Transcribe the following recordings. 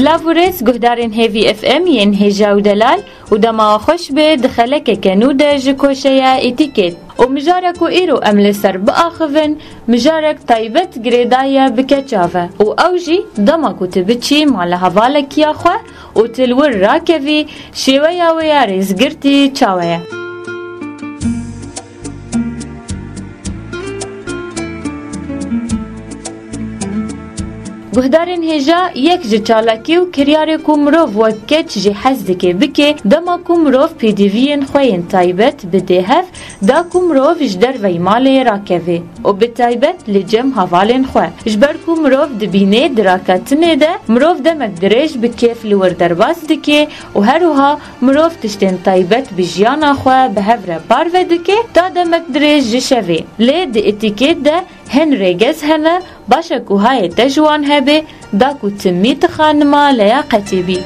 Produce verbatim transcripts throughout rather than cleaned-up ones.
Silav û rêz guhdarên Hêvî F M yên hêja û delal û dema xweş be di xelekeke nû de ji koşeya Etîkêt. Û mijarek ku îro em li ser biaxivin, mijarek taybet girêdaye bi keça ve û ew jî dema ku tu biçî mala hevalekî ya xwe û tu li wir rakevî, şêweya wê ya rêzgirtî çawe ye? Guhdarên hêja, yek ji çalakî û kiryarê ku mirov wek keç jî hez dike bike, dema ku mirov pêdiviyên xwe yên taybet bidê hev, da ku mirov ji derveyî malê rakeve û bi taybet li cem hevalên xwe. Ji ber ku mirov dibîne di raketinê de, mirov demek dirêj bi kêf li wir derbas dike û her wiha mirov tiştên taybet bi jiyana xwe bi hev re parve dike, ta demek dirêj ji şevê. Lê di etîkêt de hin rêgez hene, baş e ku hayê te ji wan hebe, da ku timî tu xanima leyaqetê bî.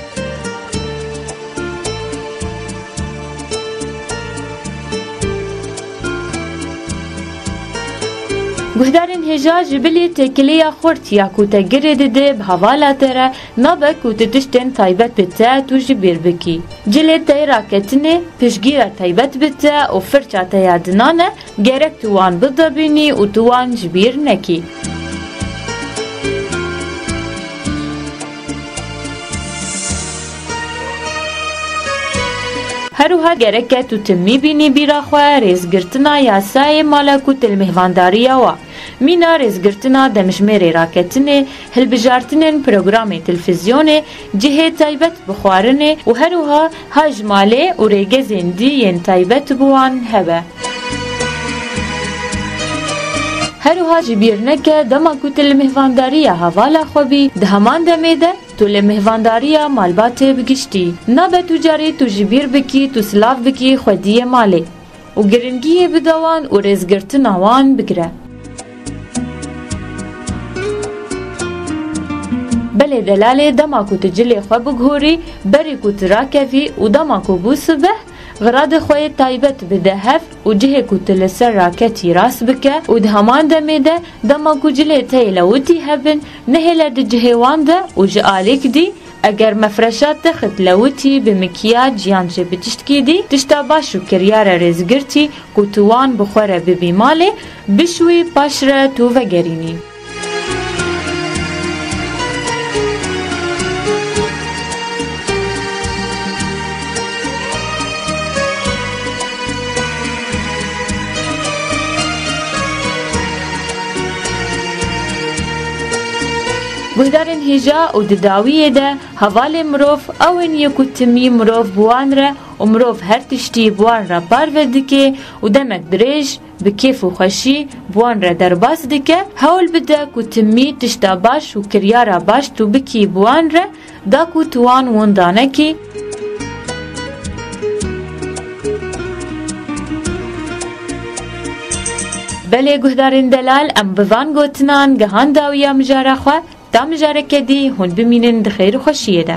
Guhdarên hêja, ji bilî têkiliya xurt ya ku te girê dide bi hevala te re, nabe ku tu tiştên taybet bi te tu ji bîr bikî. Cilê te yê raketinê piştgîra taybet bi te û firça te ya dinan e, gerek tu wan bidabînî û tu wan ji bîr nekî. Her wiha gereke tu timî bînî bîra xwe rêzgirtina yasayê mala ku tu li mêhvandariya wa. Mîna rêzgirtina demjimêrê raketinê, hilbijartinên programê televîzyonê, cihê taybet bi xwarinê û her wiha ha ji malê û rêgezên dî yên taybet bi wan hebe. Her wiha ji bîr neke, dema ku tu li mêhvandariya hevala xwe bî, di heman demê de tu li mêhvandariya malbatê bi giştî. Nabe tu carî tu ji bîr bikî, tu silav bikî xwediyê malê û giringiyê bide wan û rêzgirtina wan bigire. Belê delalê, dema ku tu cilê xwe biguhorî, berî ku tu rakevî û dema ku bû sibeh, xiradê xwe yê taybet bide hev û cihê ku tu li ser raketî rast bike û di heman demê de dema ku cilê te yê lewitî hebin, nehêle di cihê wan de û ji alîk dî, eger mefreşa te xit lewitî bi mikiyac yan jî bi tiştkî dî, tişta baş û kiryara rêzgirtî ku tu wan bi xwe re bibî malê, bişwî, paş re tu vegerînî. Guhdarên hêja, û di dawiyê de hevalê mirov ew in yê ku timî mirov bi wan re û mirov her tiştî bi wan re parve dike û demek dirêj bi kêf û xweşî bi wan re derbas dike, hewl bide ku timî tişta baş û kiryara baş tu bikî bi wan re, da ku tu wan winda nekî. Belê guhdarên delal, em bi van gotinan gihan dawiya mijara xwe, ta mijareke dî hûn bimînin di xêr û xweşiyê de.